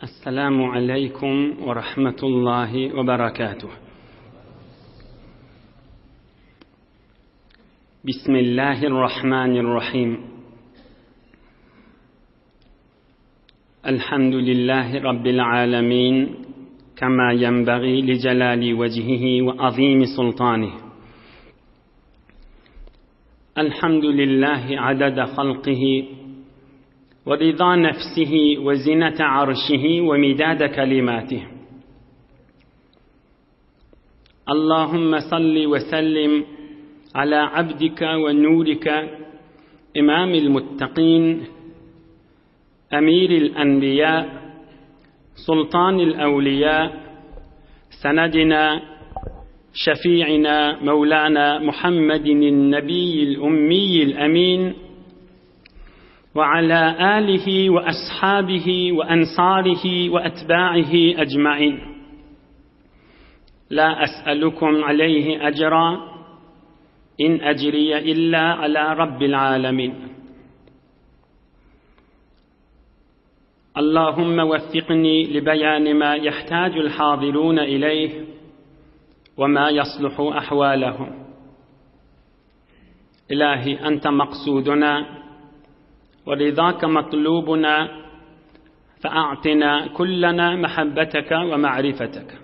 Esselamu aleýkum we rahmetullahi we berekatuh. Bismillahirrahmanirrahim. Elhamdülillahi Rabbil alemin. Kema yenbagi li celali vecihihi ve azimi sultanih. Elhamdülillahi adada halkihi ve rida nefsihi ve zinete arşihi ve midade kelimatihi. Allahümme salli ve sellim ala abdike ve nurike imamil muttakin emiril enbiya sultanil evliya senedina şefi'ina mevlana Muhammedin nebiyyil ummiyil emin ve ala alihi ve ashabihi ve ensarihi ve etba'ihi ecmain. La es'elukum aleyhi ecra in ecriye illa ala rabbil alemin. اللهم وفقني لبيان ما يحتاج الحاضرون إليه وما يصلح أحوالهم إلهي أنت مقصودنا ورضاك مطلوبنا فأعطنا كلنا محبتك ومعرفتك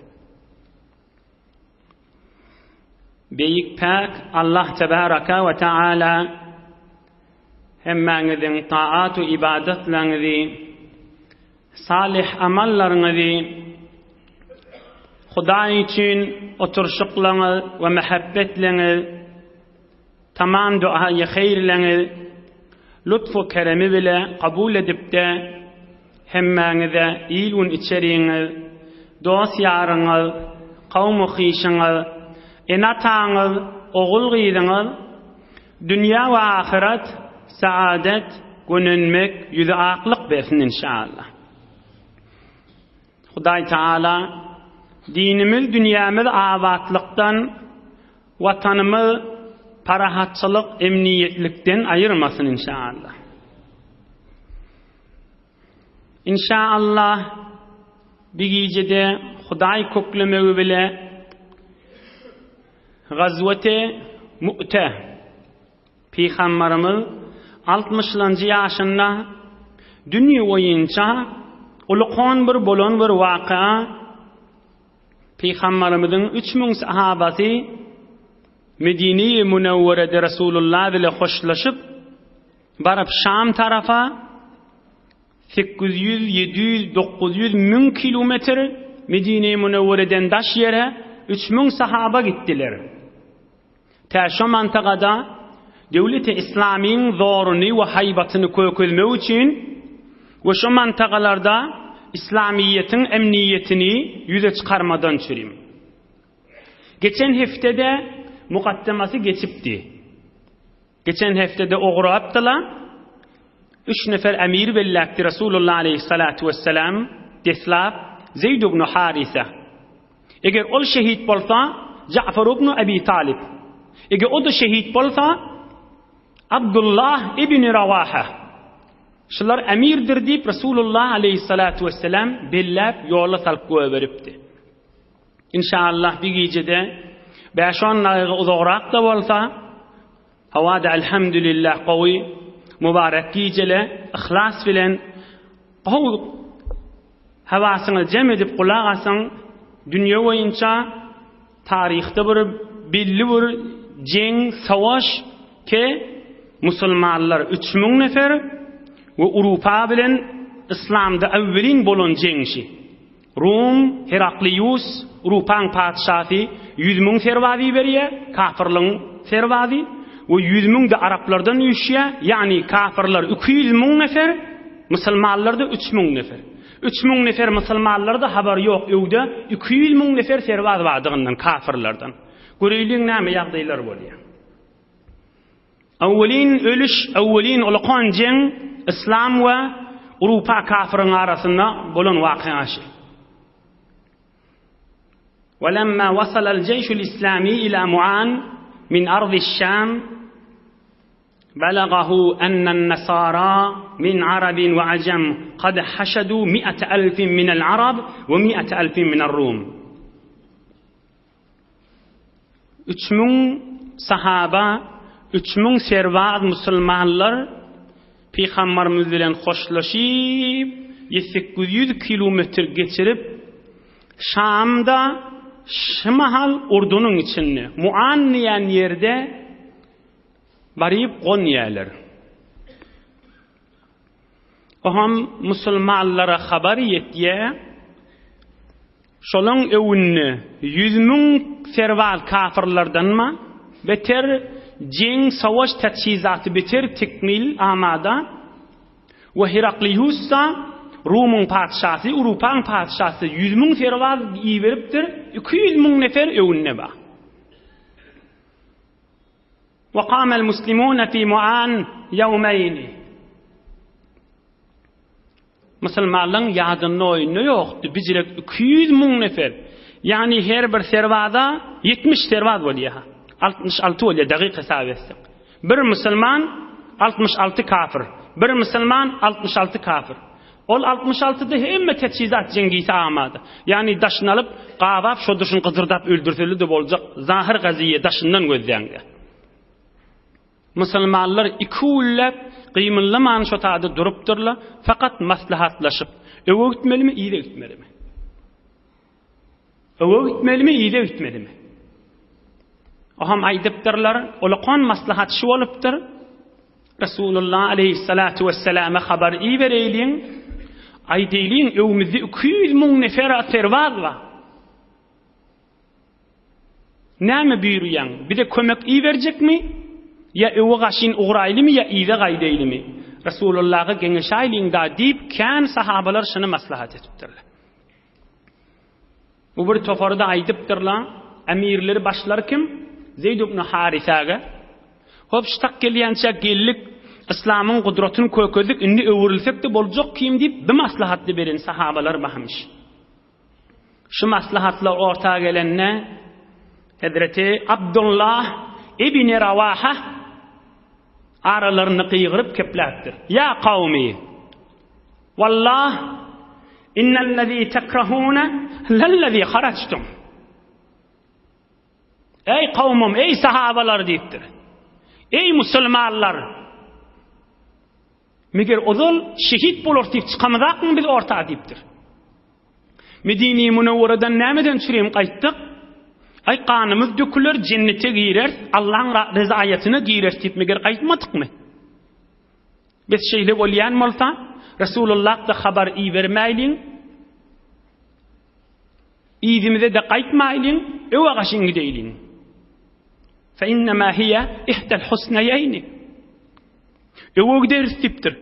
Beýik Päk Allah Tebaraka we Taala hemmäňiziň taat we ibadatlaryňyzy, salyh amallaryňyzy Hudaý üçin oturyşyklaryňyz we mähebbetleňiz, tamam duaýy heýrleňiz lutf-u keremi bile kabul edipde, Hemmäňize il-gün içeriňiz, dost-ýaryňyz, kowum-u-hyşyňyz, ene-ataňyz, ogul-gyzyňyz dünýä we ahyret saadet, gönenmek, ýüzi aklyk bersin inşallah. Hudaý Taala dinimiz, dünýämiz abatlykdan, Watanymyz parahatçylyk, emniýetlikden aýyrmasyn inşallah. Inşaallah bir gijede Hudaý köklemegi bile Gazwete Mu'te Pygambarymyz altmyşlanjy ýaşynda dünýe boýunça ulkan bir bolan bir waka Pygambarymyzyň 3000 sahabasy Medine-i Münewwerede Resulullah bile hoşlaşyp Baryp Şam tarapa 800, 700, 900, 1000 kilometr Medine-i Münewwereden daş ýere 3000 sahaba gitdiler. Tä şo mantagada döwleti Islamyň zoruny we haýbatyny kökezmek üçin we şo mantagalarda Islamyýetiň emniýetini ýüze çykarmadan çürim. Geçen hepdede mukaddemasy geçipdi. Geçen hepdede ugrapdylar. Üç nefer emir belläpdi Resulullah aleyhissalatu vesselam deslap Zeyd ibn Harise. Eger ol şehit bolsa Ja'far ibn Abi Talib. Eger o da şehit bolsa Abdullah ibn Rawaha. Şular emirdir diýip Resulullah aleyhissalatu vesselam belläp ýola salyp goýberipdi. Inşallah bir gijede 5-10 dagyga uzagrak-da bolsa Hawada Elhamdülillah gowy mübarek gijele yhlas bilen gowy hawasyňy jem edip gulak asyň dünýe boýunça taryhda bir belli bir jeň savaş ke musulmanlar 3000 nefer we Urupa bilen yslamda awwelin bolan jeňşi. Rum Heraklius, Rupaň patyşasy 100 mün serbaz iberýär, kafyrlygyň serbazy, we 100 mün-de araplardan üýşýär, ýagny kafyrlar 200 mün nefer, musulmanlar-da 3 mün nefer. 3 mün nefer musulmanlarda habary ýok öwde 200 mün nefer serbaz bardygyndan kafyrlardan. Göreýliň näme ýagdaýlar bolýar. Awwelin ölüş, awwelin ulakan jeň Yslam we Urupa kafyryň arasynda bolan wakyga şi. Welemma wasalal jeýşul islami ila Muan min ardiş Şam. Balagahu ennen nasara min arabin we ajam kad haşadu mi'ate elfin minel arab we mi'ate elfin minel rum. 3000 sahaba, 3000 serbaz musulmanlar Pygambarymyz bilen hoşlaşyp, 800 kilometr geçirip, Şamda şu mahal Urdunyň içinde, Muan diýen ýerde baryp gonýarlar. Oňam musulmanlara habar ýetýär. Şolaň öwünde 100 müň serbaz kafyrlardanma beter jeň savaş täçhizaty beter tekmil amada we Heraklius-da Rumyň patyşasy, Urupaň patyşasy 100 müň serbaz iberipdir, 200 müň nefer öwünde bar. Wa kamel muslimune fi muan ýawmeýni. Musulmanlaryň ýadynda oýunda ýokdy, bijirek 200 müň nefer. Ýagny her bir serbaza 70 serbaz bolýar. 66 bolýar dagyk hesap etsek. Bir musulman 66 kafir. Bir musulman 66 kafir. Ol 66-da hemme teçhizat jeňgisi amada. Ýagny daşyny alyp, gabap şo durşun gyzyrdap öldürseli-de boljak zahyr gaziýe daşyndan gözläňde. Musulmanlar iki günläp gymyldaman şo tada durupdyrlar, fakat maslahatlaşyp, öwe gitmelimi, yza gitmelimi? Öwe gitmelimi, yza gitmelimi? Oham aýdypdyrlar, ulakan maslahat şu bolupdyr. Resulullah aleyhissalatu vesselama habar ibereýliň. Aýdaýlyň, öwümizde 200 müň nefer serbaz bar. Näme buýurýaň? Bize kömek iberjekmi? Ýa öwe gaşyn ugraýlymy ýa yza gaýdaýlymy? Resulullaha geňeşaýlyň-da diýip, kän sahabalar şuny maslahat edipdirler. Bu bir topary-da aýdypdyrlar, emirleri başlary kim? Zeýd ibn Harisäge. Hop, şu tak gelýänçä geldik, yslamyň gudratyny kökezdik, indi öwrülsek-de boljak kim diýip, bir maslahatly beren sahabalar barmyş. Şu maslahatlar orta gelende, Hezreti Abdullah ibn Rawaha aralarynda gygyryp kepläpdir. Ýa kawmi! Wallah, innellezî tekrahûne lellezî harajtum. Eý kawmym, eý sahabalar diýipdir. Eý musulmanlar! Meger ozal şehit bolarys diýip çykamyzakmy biz orta diýipdir. Medine-i Münewweredan nämeden çürim gaýtdyk? Aý ganymyz döküler, jennete gireris, Allaň rezaýatyna gireris diýip meger gaýtmadykmy? Biz şeýle bolýan bolsa, Resulullah-da habar ibermäýliň, yzymyza-da gaýtmaýlyň, öwe gaşyn gideýliň. Fe innema hiýe ihdel husneýeýni. Öwe gideris diýipdir.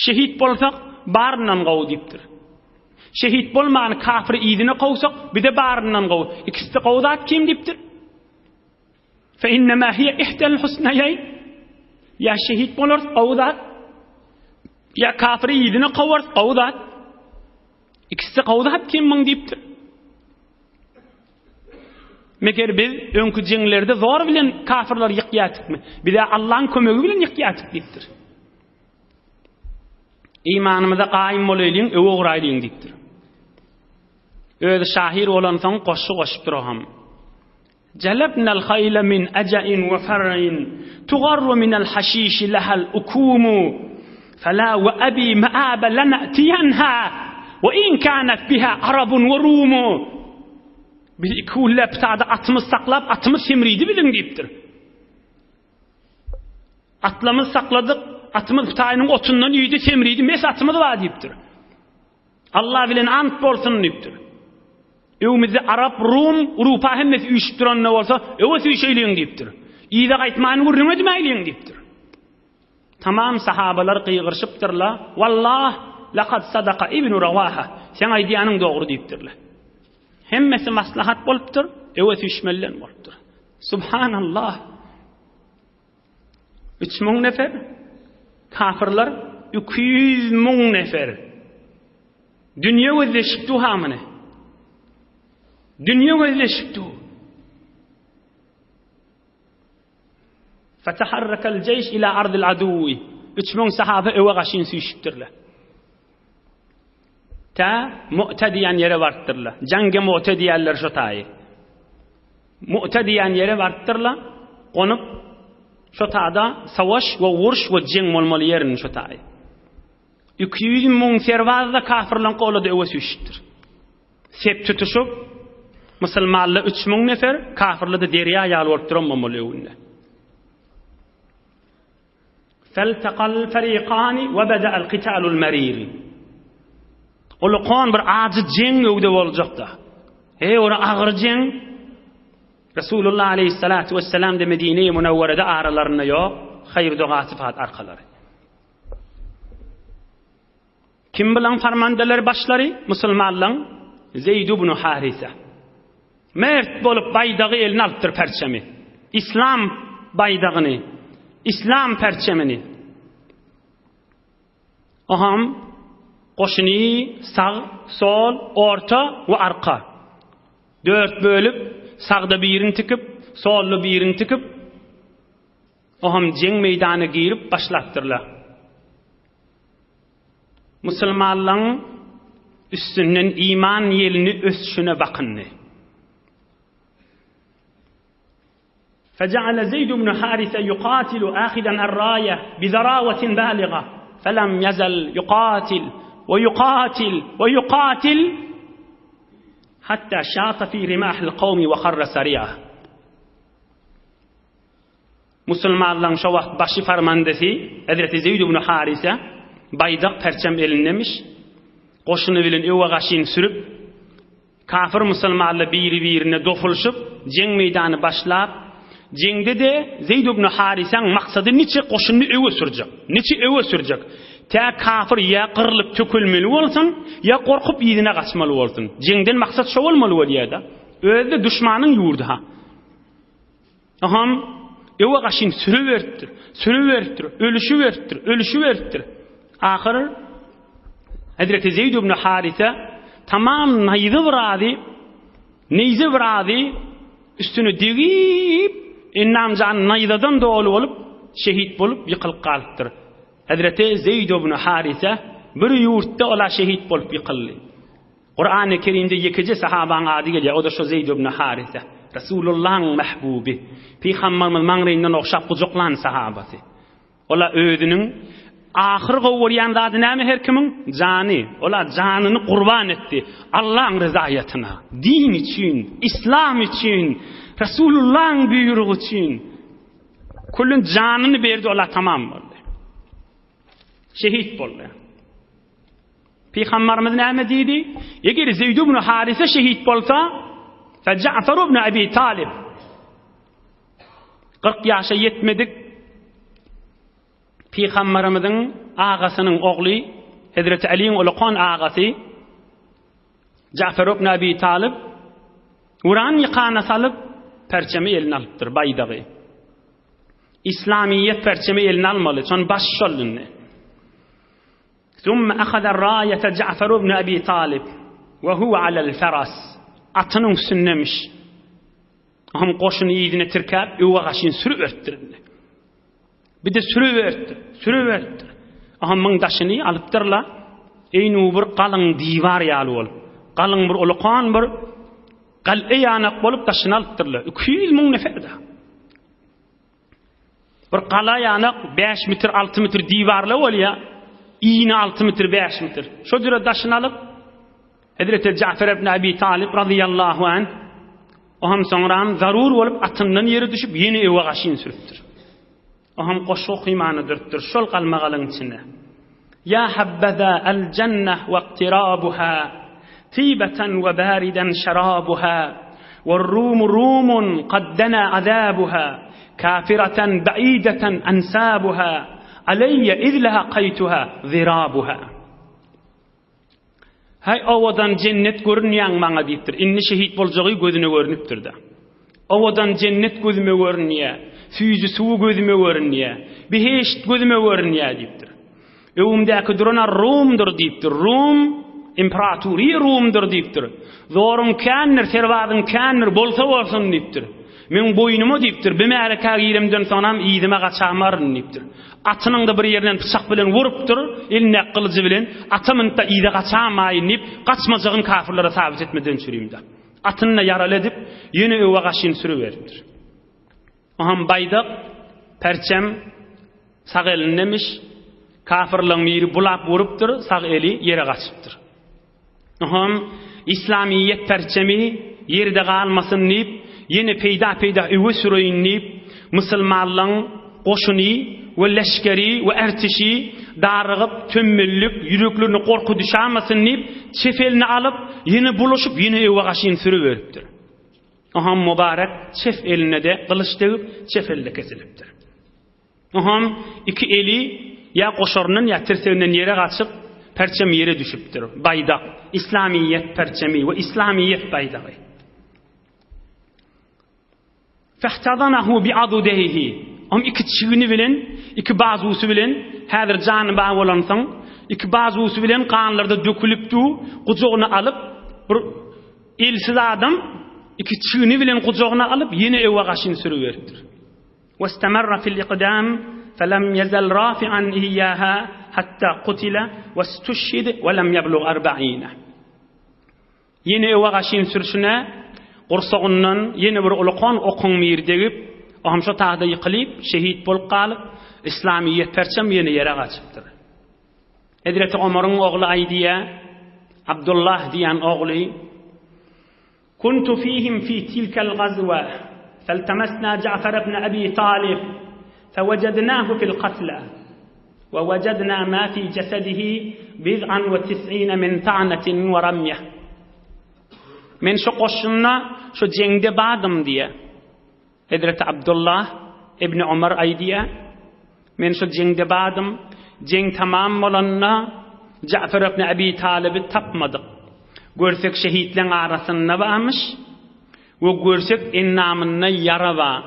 Şehit bolsak, baryndan gowy diýipdir. Şehit bolman kafiri yzyna kowsak, bize baryndan gowy. Ikisi-de gowy zat kim diýipdir. Fe innema hiye ihdel husnaýayn. Ýa şehit bolarys, gowy zat. Ýa kafiri ýüzüne kowarys, gowy zat. Ikisi gowy zat kim muň diýipdir. Meger biz öňki jeňlerde zor bilen kafirleri ýykýartykmy? Bize Allah'ın kömegi bilen ýykýartyk diýipdir. Imanymyza gaýym bolaýlyň, öwe ugraýlyň diýipdir. Özi şahyr bolansoň goşgy goşupdyr o hem. Jalabnal haýla min ajain we far'in tugarru minel haşişi lehal ukumu fela we abi maaba lenatiyanha we in kanat biha arabun we rumu Biz iki günläp sada atymyz saklap atymyz semridi biziň diýipdir. Atlamyz sakladyk, atymyz Hytaýynyň otundan iýdi, semridi, mes atymyz bar diýipdir. Allah bilen ant bolsun diýipdir. Öwümizde arap, rum, urupa hemmesi üýşüp duranda bolsa, öwe süýşeýliň diýipdir. Yza gaýtmany gürrüň edmäýliň diýipdir. Tamam sahabalar gygyryşypdyrlar. Wallah, laqad sadaka ibn Rawaha. Seň aýdýanyň dogry diýipdirler. Hemmesi maslahat bolupdyr, öwe süýşmelilen bolupdyr. Subhanallah. 3000 nefer kafirler 200 müň nefer. Dünýe gözleşip du hamyny. Dünýe gözleşip du. Fetaharrakal jeýş ila ardil aduwi. 3000 sahaba öwe gaşyn süýşüpdirler. Tä Mu'te diýen ýere barypdyrlar. Jange Mu'te diýerler şo taýy. Mu'te diýen ýere barypdyrlar. Gonup şo tada savaş we uruş we jeň bolmaly ýerini şo taýy. 200 müň serbaz da kafirleň golada öwe süýşüpdir. Sep tutuşyp, musulmanlar 3000 nefer, kafirler de derýa ýaly bolup duran bolmaly öwünde. Feltaqal fariqani we beda'al qitalul marir. Ulkan bir ajy jeň öwde boljakda. Ey ora agyr jeň. Resulullah aleyhissalatu vesselam de Medine-i Münevverede aralarynda ýok, haýyr dogasy fat arkalary. Kim bilen farmandeler başlary? Musulmanlaň Zeyd ibn Harise. Mert bolup baýdagy eline alypdyr perçemi. Islam baýdagyny, islam perçemini. Oham goşuny sag, sol, orta we arka. Dört bölüp, sagda birini tikip, solda birini tikip, oham jeň meýdana girip başlapdyrlar. Musulmanlaryň üstünden iman ýelini ösüşine bakyndy. Fejeale Zeyd ibn Harise yuqatilu ahidan er-raýe bi zarawatin baliga felem yezel yuqatil we yuqatil we yuqatil hatta şata fi rimahil kawmi we harra sari'a. Musulmanlaryň şo wagt başy farmandesi Hezreti Zeýd ibn Harise baýdak perçem elindemiş. Goşuny bilen öwe gaşyn sürüp, kafir musulmanlar biri-birine dopulyşyp, jeň meýdany başlap, jeňde-de Zeýd ibn Harisäň maksady niçe goşunyny öwe sürjek, niçe öwe sürjek. Tä kafir ýa gyrlyp tökülmeli bolsun, ýa gorkup yzyna gaçmaly bolsun. Jeňden maksat şo bolmaly bolýar-da. Özi-de duşmanyň ýurdy-ha. Aham öwe gaşyn sürüberipdir, sürüberipdir, ölüşiberipdir, ölüşiberipdir. Ahyr Hezreti Zeyd ibn Harise tamam naýza birazy, neýze birazy üstüne degip, endam jany naýzadan doly bolup, şehit bolup ýykylyp galypdyr. Hezreti Zeyd ibn Harise bir ýurtda ola şehit bolup ýykyldy. Kurany Kerimde ýekeje sahabaň ady gelýär, o-da şo Zeýd ibn Harise, Resulullahyň mähbuby, Pygamberimiz maňryndan ogşap gujaklan sahabasy. Ol-a özüniň ahyr gowy görýän zady näme her kimiň? Jany. Ol-a janyny gurban etdi Allaň rezaýatyna, din üçin, islam üçin, Resulullahyň buýrugy üçin. Külün janyny berdi, ol-a tamam boldy. Şehit boldy. Pygamberimiz näme diýdi? Eger Zeýd ibn Harise şehit bolsa, fe Ja'far ibn Abi Talib 40 ýaşa ýetmedik Pygamberimiziň agasynyň ogly Hezreti Aliň ulakan agasy Ja'far ibn Abi Talib Uran ýykana salyp perçemi eline alypdyr, baýdagy. İslamiýet perçemi eline almaly, şon baş şol indi. Summa ahaza raýata Ja'far ibn Abi Talib we huwa alal faras. Atynyň üstündemiş. Hem goşuny yzyna tirkäp, öwe gaşyn sürüberipdir indi. Bir de sürüberipdir, sürüberipdir. Aha müň daşyny alypdyrlar. Eýnu bir galyň diwar ýaly bolup, galyň bir ulukan bir gal'e ýanak bolup daşyny alypdyrlar. 200 müň nefer-de. Bir gala ýanak 5 metr, 6 metr diwarly bolýar. Iýni 6 metr, 5 metr. Şo jüre daşyny alyp Hezreti Ja'far ibn Abi Talib radıyallahu anh o hem soňram zarur bolup atyndan ýere düşüp ýene öwe gaşyn sürüpdir. O hem goşgy okymany durupdyr şol galmagalyň içinde. Ýa habbaza al jannah we iqtirabuha tibatan we baridan şarabuha we rum rumun qad dana azabuha kafiratan ba'idatan ansabuha alayya iz lahaqaytuha zirabuha Haý owadan jennet görünýäň maňa diýipdir. Indi şehit boljagy gözüne görnüpdir-de. Owadan jennet gözüme görünýä. Süýji suwy gözüme görünýä. Behişt gözüme görünýä diýipdir. Öňümdäki duran-a Rumdur diýipdir. Rum imperatory Rumdur diýipdir. Zoruň kändir, serbazyň kändir, bolsa bolsun diýipdir. Meň boýnuma diýipdir, bi märekä giremden soňram yzyma gaçamaryn diýipdir. Atynyň-da bir ýerinden pyçak bilen urupdyr, elindäki gylyjy bilen, ata münüp-de yza gaçamaýyn diýip, gaçmajagyny kafirlere sabyt etmeden çürimde. Atyny-da ýaraly edip, ýene öwe gaşyn sürüberipdir. Oňam baýdak, perçem sag elindemiş, kafirleň biri bulap urupdyr, sag eli ýere gaçypdyr. Oňam islamyýet perçemi ýerde galmasyn diýip, ýene peýda-peýda öwe süreýin diýip, musulmanlaň goşuny we leşgeri we ertişi darygyp, tömmellik, ýüreklerine gorky düşämasyn diýip, çep elini alyp, ýene bulaşyp, ýene öwe gaşyn sürüberipdir. Oňam mübarek çep eline-de gylyç degip, çep eli-de kesilipdir. Oňam iki eli ýa goşaryndan ýa tirseginden ýere gaçyp, perçem ýere düşüpdir. Baýdak, islamyýet perçemi we islamyýet baýdagy. Fehtazanahu bi'adudehihi. Oňam iki çigini bilen, iki bazusy bilen, häzir jany bar bolansoň, iki bazusy bilen ganlarda dökülip du, gujagyna alyp, bir Elsiz adam iki çigni bilen gujagyna alyp, ýene öwe gaşyny sürüberipdir. Westemerra fil ikdam, felem ýezel rafi'an iýýaha hatta kutile westuşhid we lem ýeblug arba'ine. Ýene öwe gaşyny sürşüne, gursagyndan ýene bir ulakan okuň biri degip, o hem şo tagda ýykylyp, şehit bolup galyp, Islamyýet perçem ýene ýere gaçypdyr. Hezreti Omaryň ogly aýdýar, Abdullah diýen ogly, Kuntu fihim fi tilkel gazwa, feltemesna Ja'far ibn Abi Talib, fewejadnahu fil katla, we wejadna ma fi jesedihi bid'an we tis'ine min ta'natin we ramýah. Men şo goşunda, şo jeňde bardym diýýär. Hezreti Abdullah ibn Omar aýdýar, Men şol jeňde bardym, jeň tamam bolanda Ja'far ibn Abi Talyby tapmadyk. Görsek şehitleň arasynda barmyş we görsek endamynda ýara bar.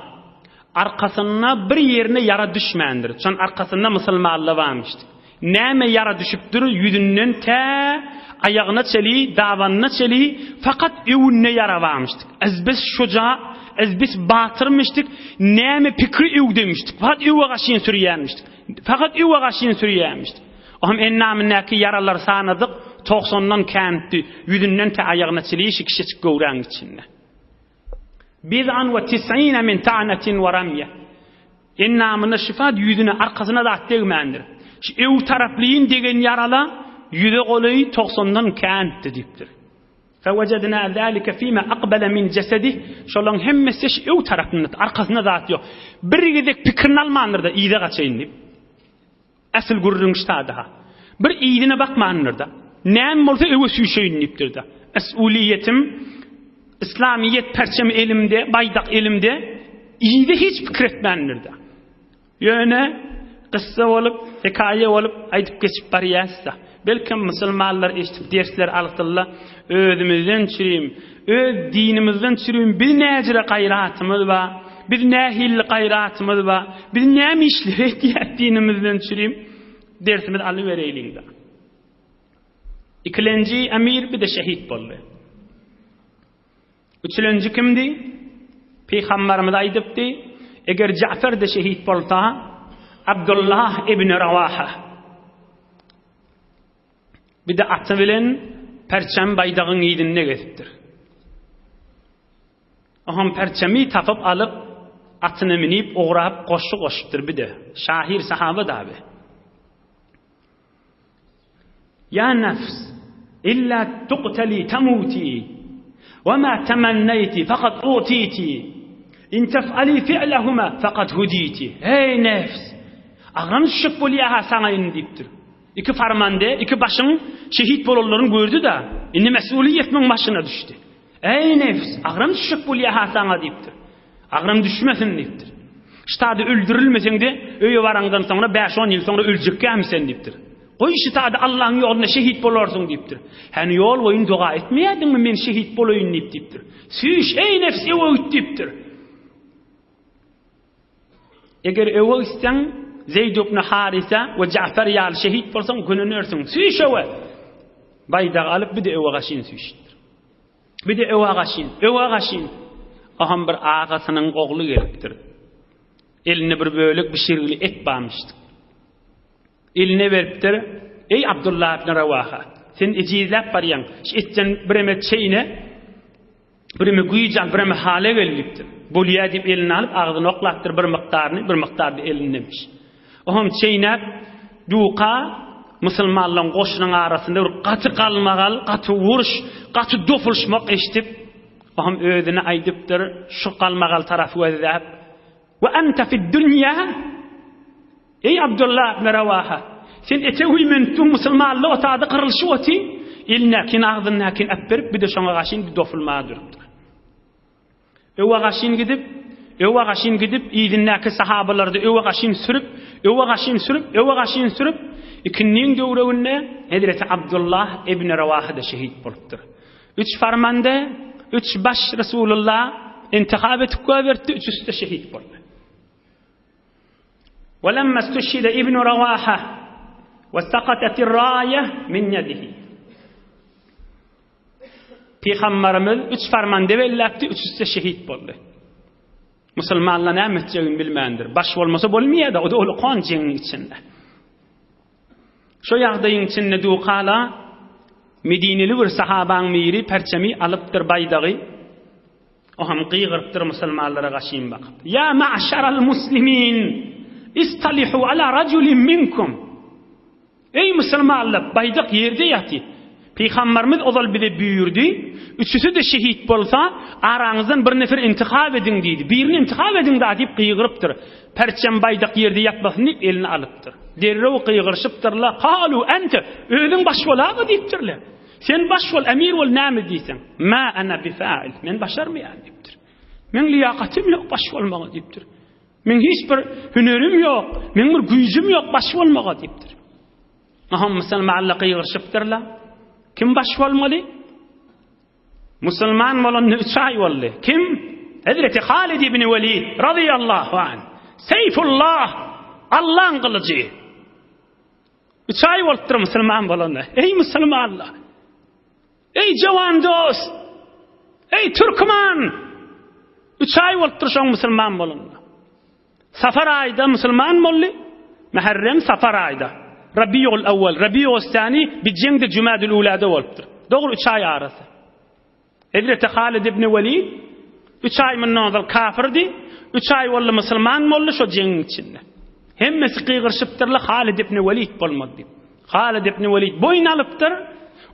Arkasynda bir ýerine ýara düşmändir. Şon arkasynda musulmanlar barmyş. Näme ýara düşüpdir, ýüzünden tä aýagyna çeli, dabanyna çeli fakat öwünde ýara barmyşdyk. Ezbes şuja, ezbes batyrmyşdyk, näme pikri öwdemişdik. Fakat öwe gaşyn sürýärmişdik. Fakat öwe gaşyn sürýärmişdik. Ohm ennamyndäki ýaralary sanadyk, togsandan känti, ýüzünden tä aýagyna çeli şi kişiçik göwräň içinde. Bid'an we tis'ine min ta'natin we ramýe. Endamyna şyfa ýüzüne arkasyna zat degmändir. Şu öw taraplýyn degen ýarala ýüze golaý togsandan känti diýipdir. Fewejadna zalika fima aqbala min jesedih. Şolaň hemmesi şu öw tarapynda, arkasynda zat ýok. Bir gezek pikirini almandyr-da yza gaçaýyn diýip. Asyl gürrüň ştada-ha. Bir yzyna bakmandyr-da. Näme bolsa öwe süýşeýin diýipdir-de. Esuliýetim, Islamyýet perçemi elimde, baýdak elimde, yzy hiç pikir etmändir-de. Ýöne kyssa bolup, hekaýa bolup aýdyp geçip barýas-da. Belkem musulmanlar eşidip dersler alsynlar, özümizden çürim, öz dinimizden çürim biz näjüre gaýratymyz bar, biz nähilli gaýratymyz bar, biz näme işler edýäs dinimizden çürim, dersimizi alybereýliň-de. Ikilenji emir bir-de şehit boldy. Üçülenji kimdi? Pygamberimiz aýdypdy, eger Ja'fer-de şehit bolsa, Abdullah ibn Rawaha. Bir-de aty bilen perçem baýdagyň yzynda gezipdir. Oňam perçemi tapyp alyp, atyna münip ugrap goşgy goşupdyr bir-de. Şahyr sahaba daby. Ýa nefs, illa tuqtali tamuti, we ma temenneýti fakat utiti, in tef'ali fi'lehuma fakat huditi. Eý nefs, agram düşjek bolýa-ha saňa indi diýipdir. Iki farmande, iki başyň şehit bolanlaryny gördi-de, indi mesuliýet muň başyna düşdi. Eý nefs, agram düşjek bolýa-ha saňa diýipdir. Agram düşmesin diýipdir. Ştada öldürilmeseň-de, öýe baraňdan soňra bäş-on ýyl soňra öljekkämi sen diýipdir. Goý ştada Allaň ýolunda şehit bolarsyň diýipdir. Häni ýol boýun doga etmeýärdiňmi men şehit bolaýyn diýip diýipdir. Süýş eý nefs öwe git diýipdir. Eger öwe gitseň Zeýd ibn Harisa we Ja'far ýaly şehit bolsaň gönünersiň. Süýş öwe. Baýdagy alyp bir-de öwe gaşyn süýşüpdir. Bir-de öwe gaşyn, öwe gaşyn. Aham bir agasynyň ogly gelipdir. Elinde bir bölek bişirgili et barmyşdyk. Eline beripdir, Eý Abdullah ibn Rawaha, sen ejizläp barýaň, şu etden bireme çeýne, bireme güýç al, bireme hala gel diýipdir. Bolýa diýip eline alyp agzyna oklapdyr bir mukdaryny, bir mukdary elindemiş. Oňam çeýnäp duka musulmanlaryň goşunyň arasynda bir gaty galmagal, gaty uruş, gaty dopulşmak eşidip, oňam özüne aýdypdyr, şu galmagal tarapy gözläp, Ve ente fid-dünýä Eý Abdullah ibn Rawaha, sen ete güýmenip musulmanlyk otady gyrylyşyp oty, elindäkini agzyndakyny äpberip bir-de şoňa gaşyn bir dopulmaga durupdyr. Öwe gaşyn gidip, öwe gaşyn gidip, yzyndaky sahabalary-da öwe gaşyn sürüp, öwe gaşyn sürüp, öwe gaşyn sürüp, ikindiniň döwreginde hezreti Abdullah ibn Rawaha-da şehit bolupdyr. Üç farmanda, üç baş Resulullah intihap etip goýberipdi, üçüsi-de şehit boldy. Welemma istuşhide ibn Rawaha we sakatetir raýe min ýedihi. Pygamberimiz üç farmanda belläpdi, üçüsi-de şehit boldy. Musulmanlar näme etjegini bilmändir. Baş bolmasa bolmaýar-da, o-da uly kan jeňiň içinde. Şo ýagdaýyň içinde dukala Medineli bir sahabaň biri perçemi alypdyr baýdagy. O hem gygyrypdyr musulmanlara gaşyn bakyp. Ýa ma'şaral muslimin, istalihu ala rajulin minkum. Eý musulmanlar, baýdak ýerde ýatyr. Pygamberimiz ozal bize buýurdy, üçüsi-de şehit bolsa, araňyzdan bir nefer intihap ediň diýdi. Birini intihap ediň da diýip gygyrypdyr. Perçem baýdak ýerde ýatmasyn diýip eline alypdyr. Derrew gygyryşypdyrlar, Kalu ente, özüň baş bolaga diýipdirler. Sen baş bol, emir bol näme diýseň. Ma ana bifail, men başarmaýan diýipdir. Meň liýakatym ýok baş bolmaga diýipdir. Meň hiç bir hünerim ýok, meň bir güýjüm ýok baş bolmaga diýipdir. Aha musulmanlar gygyryşypdyrlar. Kim baş bolmaly? Musulman bolanyna üç aý boldy. Kim? Hezreti Halid ibn Welid radiyallahu anh. Seýfullah, Allaň gylyjy. Üç aý bolupdyr musulman bolanyna. Eý musulmanlar! Eý jawan dost! Eý türkmen! Üç aý bolupdyr şoň musulman bolanyna. Safar aýda musulman boldy. Muharrem Safar aýda. Rabiul awwal, Rabiul sani bi jeňde Jumadül ulada bolupdyr. Dogry üç aý arasy. Hezreti Halid ibn Welid üç aý mundan ozal kafirdi, üç aý boldy musulman boldy şo jeňiň içinde. Hemmesi gygyryşypdyrlar Halid ibn Welid bolmady diýip. Halid ibn Welid boýun alypdyr.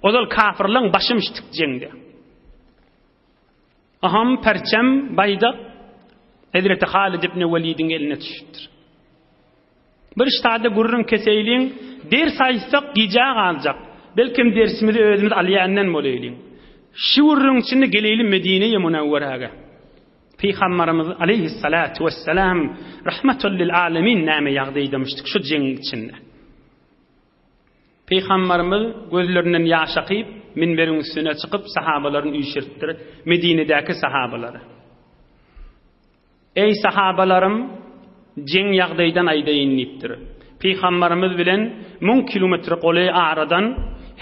Ozal kafirleň başymyşdyk jeňde. Aham perçem baýdak Hezreti Halid ibn Welidiň eline düşüpdir. Bir ştada gürrüň keseýliň, ders aýtsak gijä galjak. Belkem dersimizi özümiz alýandan bolaýlyň. Şu gürrüň içinde geleýli Medine-i Münewweräge. Pygambarymyz aleýhissalatu wessalam rahmatul lil alemin näme ýagdaýdamyşdyk şu jeňiň içinde. Pygambarymyz gözlerinden ýaş akyp, minberiň üstüne çykyp sahabalaryny üýşüripdir, Medinedäki sahabalary. Eý sahabalarym, jeň ýagdaýdan aýdaýyn diýipdir. Pygambarymyz bilen müň kilometre golaý aradan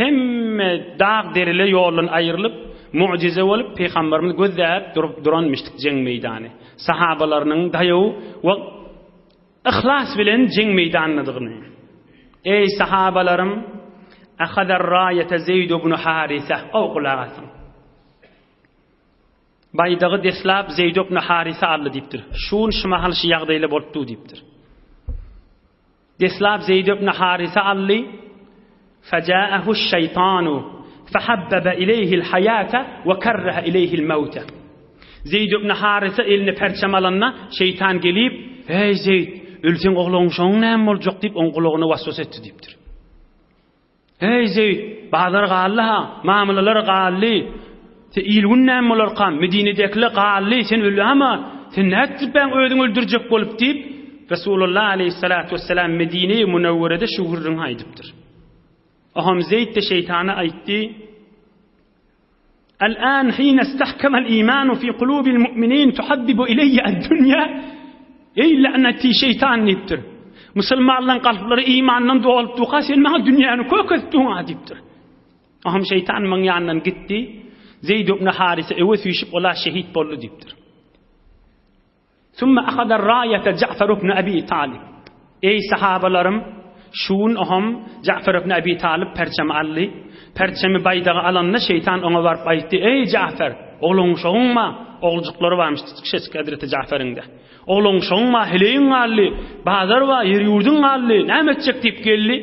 hemme dag-derele ýoldan aýrylyp, mujize bolup pygambarymyz gözläp durup duranmyşdyk jeň meýdany. Sahabalarynyň daýaw we yhlas bilen jeň meýdanyndadygyny. Eý sahabalarym, ahadar raýata Zeýd ibn Harisa, gowy gulak asyň. Baýdagy deslap Zeýd ibn Harisa aldy diýipdir. Şu gün şu mahal şu ýagdaýla bolup dur diýipdir. Deslap Zeýd ibn Harisa aldy. Fajaahu şeýtanu fahabbaba ileýhil haýata we kerrehe ileýhil mewte. Zeýd ibn Harisa eline perçem alanda şeýtan gelip, "Eý Zeýd, ölseň ogluň şoň näme boljak?" diýip, oň gulagyna waswasa etdi diýipdir. Eý, Zeýd, bazar galdy-ha, mamlalar galdy. Sen il-gün näme bolarka, Medinedäkiler galdy, sen öl-ama, sen nätdip-ä özüňi öldürjek bolup diýip, Resulullah aleýhissalatu wessalam Medine-i Münewwerede şu gürrüňi aýdypdyr. Oňam Zeýd-de şeýtana aýtdy, Al-an hine istahkemal imanu fi kulubil mu'minin tuhaddibu ileýye ad-dunýa Eý la'nati şeýtan diýipdir. Musulmanlaryň kalplary imandan dolup durka sen maňa dünýäni kök etdiň-a diýipdir. Aham şeýtan muň ýanyndan gitdi. Zeýd ibn Harise öwe süýşüp ola şehit boldy diýipdir. Sümme ahadar raýata Ja'far ibn Abi Talib. Eý sahabalarym, şu gün oham Ja'far ibn Abi Talib perçemi aldy. Perçemi baýdagy alanda şeýtan oňa baryp aýtdy, Eý Ja'far, ogluň-uşagyň bar, oglujuklary barmyş kiçijik hezreti Ja'faryň-da. Ogluň-uşagyň bar, heleýiň galdy, bazar bar, ýer-ýurduň galdy, näme etjek diýip geldi.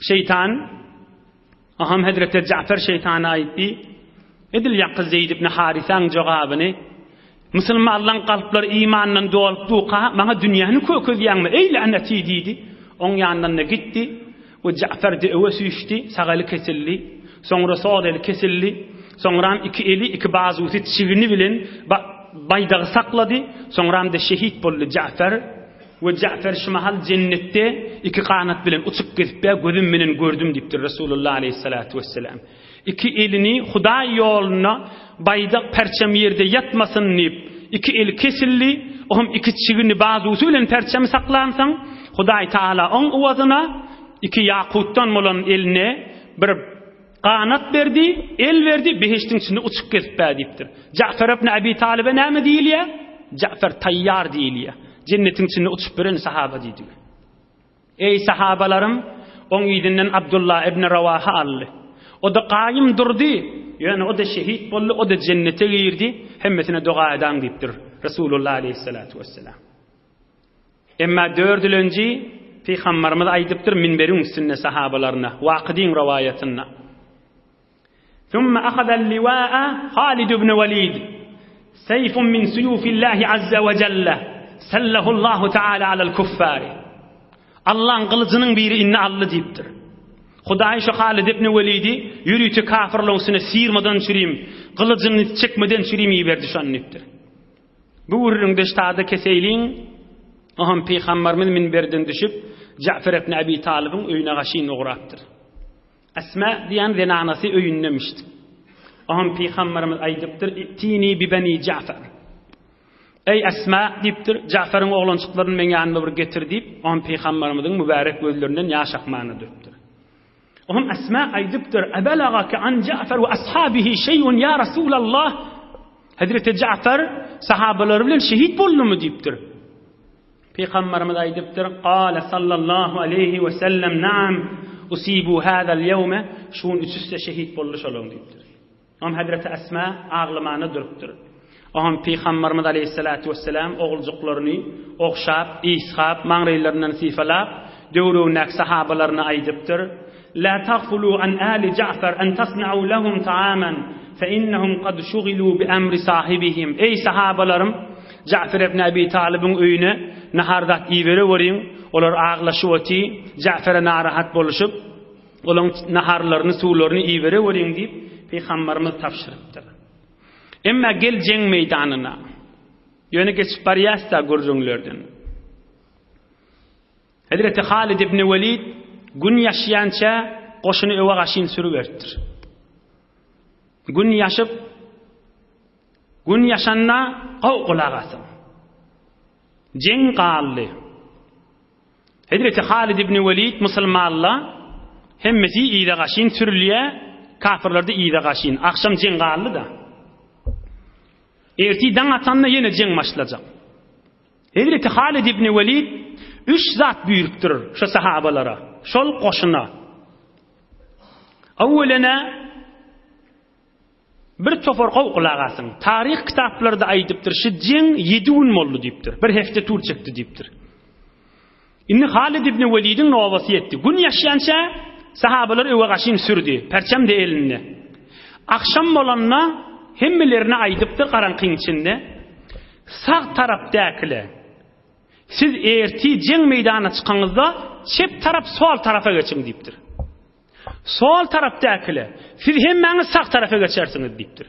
Şeýtan Aham hezreti Ja'far şeýtana aýtdy, Edil ýaňky Zeýd ibn Harysaň jogabyny, Musulmanlaň kalplary imandan dolup durka, maňa dünýäni kökezýäňmi, eý läneti diýdi. Oň ýanyndan-da gitdi we Ja'far-da öwe süýşdi, sag eli kesildi, soňra sol eli kesildi, soňram iki eli, iki bazusy çigni bilen baýdagy saklady, soňram-da şehit boldy Ja'far. We Ja'fer şu mahal jennetde iki ganat bilen uçup gezipä gözüm menen gördüm diýipdir Resulullah aleýhissalatu wesselam. Iki elini Hudaý ýolunda baýdak perçem ýerde ýatmasyn diýip, iki eli kesildi, ohm iki çigini bazusy bilen perçemi saklansoň, Hudaý Taala oň ywazyna iki ýakutdan bolan eline bir Ganat berdi, el berdi, behişdiň içinde uçup gezip-ä diýipdir. Ja'far ibn Abi Talyba näme diýilýär? Ja'far taýýar diýilýär. Jennetiň içinde uçup ýören sahaba diýdigi. Eý sahabalarym, oň yzyndan Abdullah ibn Rawaha aldy. O-da gaýym durdy, ýöne o-da şehit boldy, o-da jennete girdi, hemmesine doga edaň diýipdir Resulullah aleýhissalatu wessalam. Emma dördülenji Pygambarymyz aýdypdyr minberiň üstünde sahabalaryna, Wakydyň rowaýatynda. Summa ahadal liwaa Halid ibn Walid, seýfun min suýufillahi azza we jelle, sallahu Allahu taala alal kuffari. Allaň gylyjynyň biri indi aldy diýipdir. Hudaý şu Halid ibn Welidi ýörite kafirlaryň üstüne syrmadan çürim, gylyjyny çekmeden çürim iberdi şony diýipdir. Bu gürrüňde ştada keseýliň, Oham pygambarymyz minberden düşüp, Ja'fer ibn Abi Talybyň öýüne gaşyn ugrapdyr. Esma diýen zenanasy öýündemişdi. Oham pygambarymyz aýdypdyr, Itini bi beni Ja'fer. Eý Esma diýipdir, Ja'feriň oglanjyklaryny meň ýanyma bir getir diýip, oham pygambarymyzyň mübärek gözlerinden ýaş akmana durupdyr. Oňa Esma aýdypdyr, Ebelagake an Ja'far we ashabihi şeý'un ýa Rasulallah? Hezreti Ja'far sahabalary bilen şehit boldumy diýipdir. Pygamberimiz aýdypdyr, Gale sallallahu aleýhi we sellem naam usibu hazal ýewme, şu gün üçüsi-de şehit boldy şolaryň diýipdir. Oňa hezreti Esma aglamana durupdyr. Oňa Pygamberimiz aleýhissalatu wesselam oguljyklaryny ogşap, ysgap, maňraýlaryndan sypalap, döwregindäki sahabalaryna aýdypdyr, La tagfulu an ali Ja'far an tasna'u lahum ta'aman, fe innahum kad şugilu bi emri sahibihim. Eý sahabalarym, Ja'far ibn Abi Talybyň öýüne nahar zat ibereweriň, olar aglaşyp oty, Ja'fara narahat boluşyp, Olaň naharlaryny, suwlaryny ibereweriň diýip, pygambarymyz tabşyrypdyr. Emma gel jeň meýdanyna. Ýöne geçip barýas-da gürrüňlerden. Hezreti Halid ibn Welid gün ýaşýança goşuny öwe gaşyn sürüberipdir. Gün ýaşyp, gün ýaşanda gowy gulak asyň. Jeň galdy. Hezreti Halid ibn Welid musulmanla hemmesi yza gaşyn sürülýä, kafirlerde yza gaşyn. Agşam jeň galdy-da. Ertir daň atanda ýene jeň başlajak. Hezreti Halid ibn Welid üç zat buýrupdyr şu sahabalara, şol goşuna. Awwelene Bir topar gowy gulak asyň. Taryh kitaplarda aýdypdyr, şu jeň ýedi gün boldy diýipdir. Bir hepde tur çekdi diýipdir. Indi Halid ibn Welidiň nobaty ýetdi. Gün ýaşýança sahabalar öwe gaşyn sürdi. Perçem-de elinde. Agşam bolanda hemmelerine aýdypdyr garaňkyň içinde, Sag tarapdäkile, siz ertir jeň meýdanyna çykaňyzda çep tarap sol tarapa geçiň diýipdir. Sol tarapdäkile, Siz hemmäňiz sag tarapa geçersiňiz diýipdir.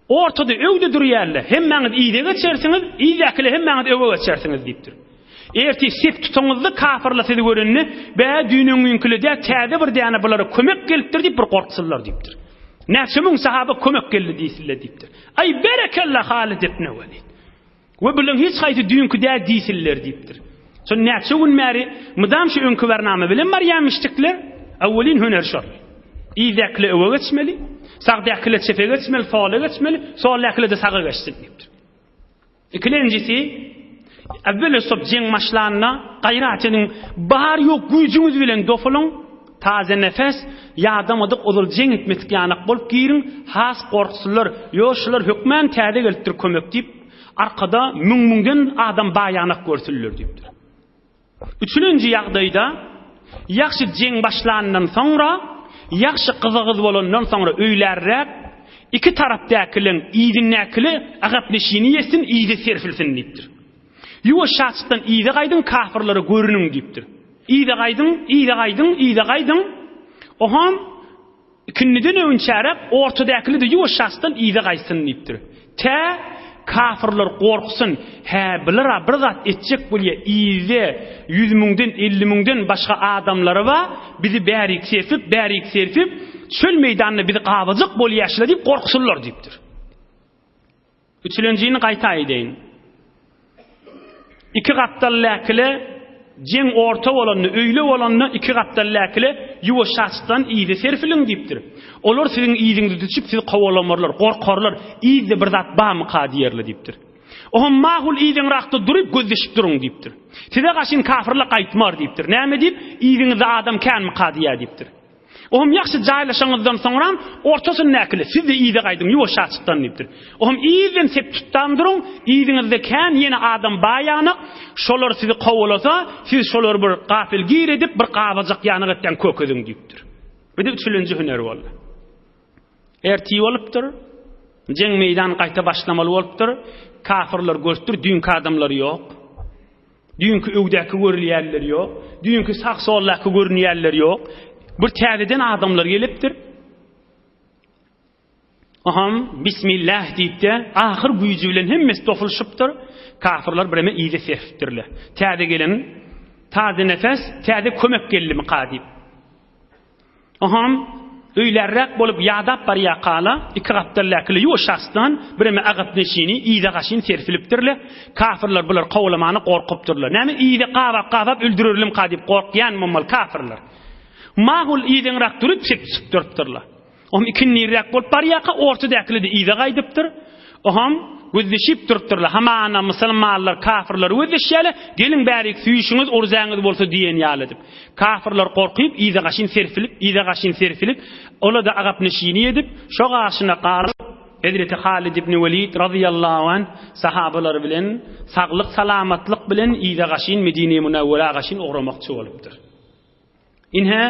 Ortada öňde durýanlar, hemmäňiz yza geçersiňiz, yzdakiler hemmäňiz öňe geçersiňiz diýipdir. Ertir sep tutaňyzda kafyrlar sizi görende, bä düýn-öňňünkile däl, täze bir däne bulara kömek gelipdir diýip bir gorksunlar diýipdir. Näçe müň sahaba kömek geldi diýsinler diýipdir. Aý berekella Halid ibn Welid. We bulaň hiç haýsy düýnki däl diýsinler diýipdir. Şol näçe gün bäri mydam şu öňki barnama bilen barýarmyşdyklar, awwelin hüner şol. Yzdäkile öwe geçmeli, sagdäkile çepe geçmeli, sola geçmeli, soldäkile-de saga geçsin diýipdir. Ikilenjisi, Äwwel sop jeň başlanda gaýrat ediň, bar ýok güýjüňiz bilen dofulyň, taze nefes, ýadamadyk ozal jeň etmedik ýanak bolup giriň, has gorksunlar, ýo şular hökmän täze gelipdir kömek diýip, arkada müň-müňden adam bar ýanak görsünler diýipdir. Üçülenji ýagdaýda, ýagşy jeň başlandan soňra, ýagşy gyza-gyz bolandan soňra öýlärräk, iki tarapdakylaň yzyndakyly agap-neşini ýetsin, yza serpilsin diýipdir. Ýuwaş-şaçykdan yza gaýdyň, kafyrlara görüniň diýipdir. Yza gaýdyň, yza gaýdyň, yza gaýdyň. Oham Ikindiden öwünçäräk ortadäkili-de ýuwaş-şaçdan yza gaýtsyn diýipdir. Tä kafyrlar gorksun, hä, bular-a bir zat etjek bolýa, yzda ýüz müňden, 50 müňden başga adamlary bar, bizi bärik serpip, bärik serpip, çöl meýdanda bizi gabajak bolýa şular diýip gorksunlar diýipdir. Üçülenjini gaýta aýdaýyn. Iki gapdalläkile jeň orta bolanda, öýle bolanda iki gapdalläkile ýuwaşjaçdan yza serpiliň diýipdir. Olar siziň yzyňyza düşüp sizi kowalamarlar, gorkarlar, yzda bir zat barmyka diýerler diýipdir. Oňa makul yzyňrakda durup gözleşip duruň diýipdir. Size gaşyn kafyrlar gaýtmar diýipdir. Näme diýip, yzyňyzda adam känmika diýýär diýipdir. Ohm ýagşy jaýlaşaňyzdan soňram ortasyndäkile siz-de yza gaýdyň ýuwaşjaçykdan diýipdir. Ohm yzdan sep tutdan duruň, yzyňyzda kän ýene adam bar ýanak, şolar sizi kowalasa, siz şolary bir gapyl gir edip, bir gabajak ýanak etýän kökeziň diýipdir. Bu-da üçülenji hünär boldy. Ertir bolupdyr. Jeň meýdan gaýta başlamaly bolupdyr. Kafyrlar görüpdir, düýnki adamlar ýok. Düýnki öwdäki görülýänler ýok. Düýnki sag-soldaky görünýänler ýok. Bir täzeden adamlar gelipdir. Aham bismillah diýip-de, ahyr güýji bilen hemmesi topulyşypdyr. Kafyrlar bireme yza serpipdirler. Täze gelen, taze nefes, täze kömek geldimika diýip. Oham, öýlärräk bolup ýadap barýakala, iki gapdalläkile ýuwaş şahsdan bireme agyp neşini, yza gaşyn serpilipdirle. Kafyrlar bular kowlamana gorkupdyrlar. Näme yza gabap-gabap öldürerlimka diýip gorkýan bolmaly kafyrlar. Mahul yzyňrak durup çekişip durupdyrlar. Ohm ikindiräk bolup barýarka ortadäkili-de yza gaýdypdyr. Oham gözleşip durupdyrlar. Hamana musulmanlar kafyrlary gözleşýärler, geliň bärik süýşüňiz, urzäňiz bolsa diýen ýaly edip. Kafyrlar gorkyp yza gaşyn serpilip, yza gaşyn serpilip, ola-da agap-neşini edip, şo gaşyna galyp, Hezreti Halid ibn Welid razyýallahu anh sahabalary bilen saglyk-salamatlyk bilen yza gaşyn Medine-i Münewwerä gaşyn ugramakçy bolupdyr. Ine,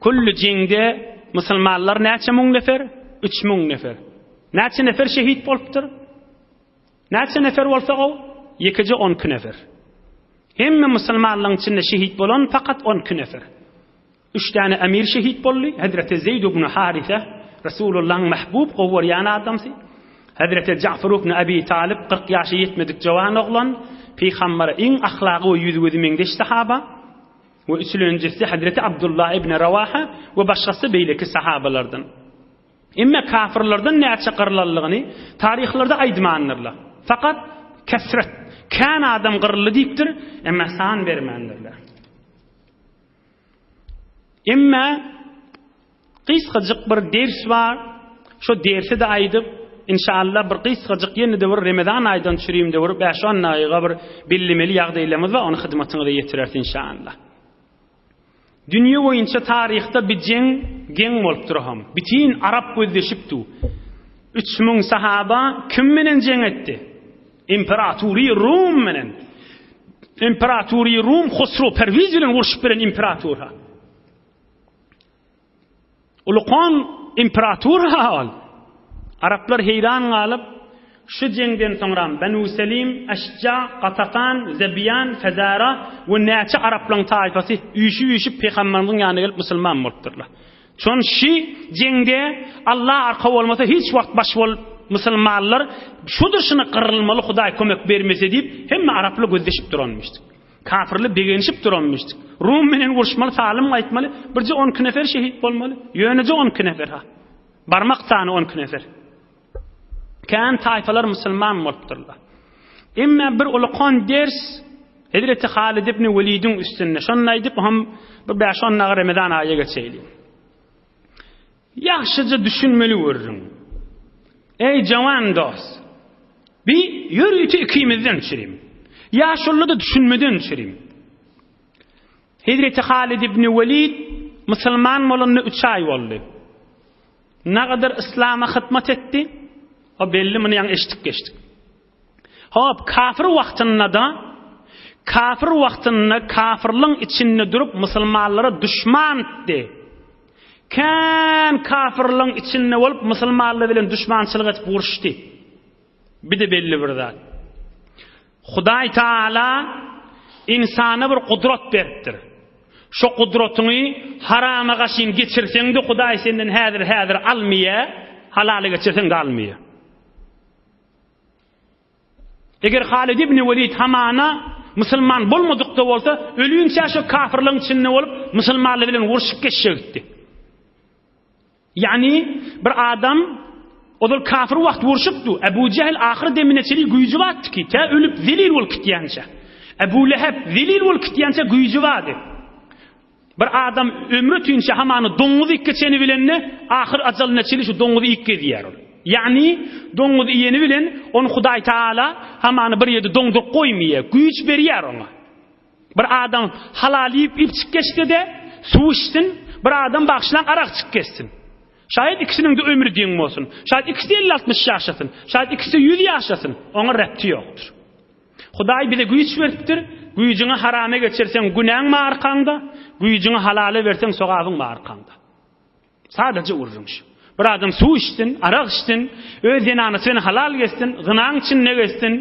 külli jeňde musulmanlar näçe müň nefer? 3000 nefer. Näçe nefer şehit bolupdyr? Näçe nefer bolsa gow? Ýekeje 12 nefer. Hemme musulmanlaryň içinde şehit bolan fakat 12 nefer. Üç tane emir şehit boldy. Hazreti Zeyd ibn Harise, Resulullah'ın mahbub gowy adamsy. Hazreti Ja'far ibn Abi Talib 40 ýaşa ýetmedik jawan oglan, pygambere iň ahlagy we ýüz-gözi meňzeş sahaba. We üçülenjisi Hazreti Abdullah ibn Rawaha we başgasy beýleki sahabalardan. Emme kafirlerden näçe gyrlanlygyny taryhlarda aýdmandyrlar. Fakat kesret, kän adam gyryldy diýipdir, emma san bermändirler. Emma Gysgajyk bir ders bar. Şo dersi-de aýdyp, inşallah bir gysgajyk ýene-de bir Remezan aýdan çürimde bir bäş-on dagyga bir bellemeli ýagdaýlarymyz bar, ony hyzmatyňyza ýetireris inşallah. Dünýe boýunça taryhda bir jeň geň bolupdyr hom. Bütin arap gözleşip du. 3000 sahaba kim bilen jeň etdi? Imperatory Rum bilen. Imperatory Rum Husru Perwiz bilen urşup beren imperator. Ulukan imperator ol. Araplar heýran galyp, şu jeňden soňram Benu Selim, Eşja, Gatafan, Zebiýan, Fezara we näçe araplaryň taýpasy üýşüp-üýşüp pygamberimiziň ýanyna gelip musulman bolupdyrlar. Şon şi jeňde Allah arka bolmasa hiç wagt baş bolup musulmanlar şudur şuny gyrylmaly Hudaý kömek bermese diýip hemme araplar gözleşip duranmyşdyk. Kafirler begenişip duranmyşdyk. Rum menen uruşmaly, salym gaýtmaly, birje 12 nefer şehit bolmaly. Ýöneje 12 nefer ha. Barmak sany 12 nefer. Kän taýfalar musulman bolupdyrlar. Emma bir ulukan ders Hezreti Halid ibn Welidiň üstünde. Şonda aýdyp, hem bir 5-10 dagy Ramazan aýy geçeýli. Ýagşyja düşünmeli görüň. Eý jawan dost. Bi ýörite ikimizden çirim. Ýaşuly-da düşünmeden çirim. Hezreti Halid ibn Welid musulman bolanyna üç aý boldy. Nagadar yslama hytmat etdi? O belli muny ýaňy eşitip geçdik. Hop, kafir wagtynda-da kafir wagtynda kafirliň içinde durup musulmanlara duşmandy. Kän kafirliň içinde bolup musulmanlar bilen duşmançylyk edip uruşdy. Bir-de belli bir zat. Hudaý Taala ynsana bir gudrat beripdir. Şo gudratyňy harama gaşyn geçirseň-de Hudaý senden häzir-häzir almaýar, halala geçirseň-de almaýar. Eger Halid ibn Welid hamana musulman bolmadyk-da bolsa, ölinçä şo kafirligiň içinde bolup, musulmanlar bilen urşup geçjekdi. Ýagny bir adam ozal kafir wagt urşupdy. Ebu Jehl ahyr demine çenli güýji bardy ki, tä ölüp zelil bolup gitýänçä. Ebu Leheb zelil bolup gitýänçä güýji bardy. Bir adam ömri ötünçä hamany doňuz iýip geçeni bilende, ahyr ajalyna çenli şu doňuzy iýip gezýär ol. Ýagny doňuz iýeni bilen ony Hudaý Taala hamany bir ýerde doňduryp goýmaýar, güýç berýär oňa. Bir adam halal iýip içip geçse-de, suw içsin, bir adam bagyşlaň arak içip geçsin. Şaýat ikisiniň-de ömri deň bolsun. Şaýat ikisi elli-altmyş ýaşasyn. Şaýat ikisi ýüz ýaşasyn. Oňa repti ýokdur. Hudaý bize güýç beripdir. Güýjüňi harama geçirseň günäň bar arkaňda, güýjüňi halala berseň sogabyň bar arkaňda. Sadaja gürrüň şu. Bir adam suw içsin, arak içsin, öz zenanasy bilen halal gezsin, zynaň içinde gezsin,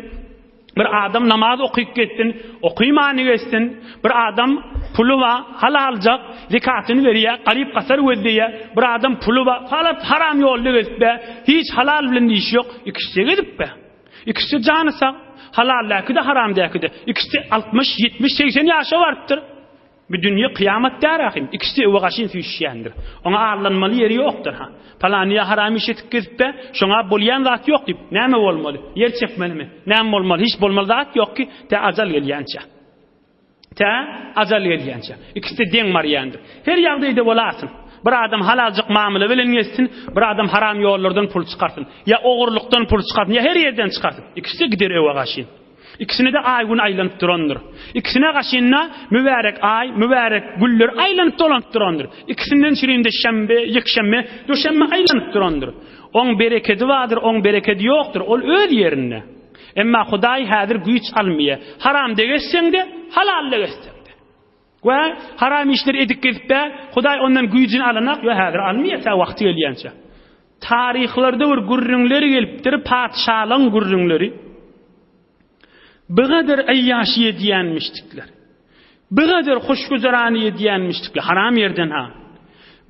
bir adam namaz okyp gezsin, okymany gezsin, bir adam puly bar, halaljak, zekatyny berýär, garyp-gasar gözleýär, bir adam puly bar, halat haram ýolda gezip be, hiç halal bilen işi ýok, ikisi gezip be. Ikisi jany sag, halaldäki-de, haramdäki-de. Ikisi 60, 70, 80 ýaşa barypdyr. Bu dünýe kyýamat däl ahym. Ikisi öwe gaşyn süýşýändir. Oňa aldanmaly ýeri ýokdur ha. Palanyýa haram iş etip gezip-de, şoňa bolýan zat ýok diýip, näme bolmaly? Ýer çekmelimi? Näme bolmaly? Hiç bolmaly zat ýok ki, tä ajal gelýänçä. Tä ajal gelýänçä. Ikisi-de deň barýandyr. Her ýagdaýda bolasyn. Bir adam halaljyk mamla bilen gezsin, bir adam haram ýollardan pul çykarsyn. Ýa ogurlykdan pul çykarsyn, ýa her ýerden çykarsyn. Ikisi-de gider öwe gaşyn. Ikisine-de aý-gün aýlanyp durandyr. Ikisine gaşynda mübärek aý, mübärek güller aýlanyp dolanyp durandyr. Ikisinden çürimde şenbe, ýekşenbe, duşenbe aýlanyp durandyr. Oň berekedi bardyr, oň berekedi ýokdur, ol öz ýerinde. Emma Hudaý häzir güýç almaýar. Haramda gezseň-de, halalda gezseň-de. We haram işler edip gezip-de, Hudaý ondan güýjüni alanak, ýok, häzir almaýar, tä wagty gelýänçä. Taryhlarda bir gürrüňler gelipdir, patyşalaň gürrüňleri. Bigadyr aýýaşy edýänmişdikler. Bigadyr hoşgüzerany edýänmişdikler, haram ýerden ha.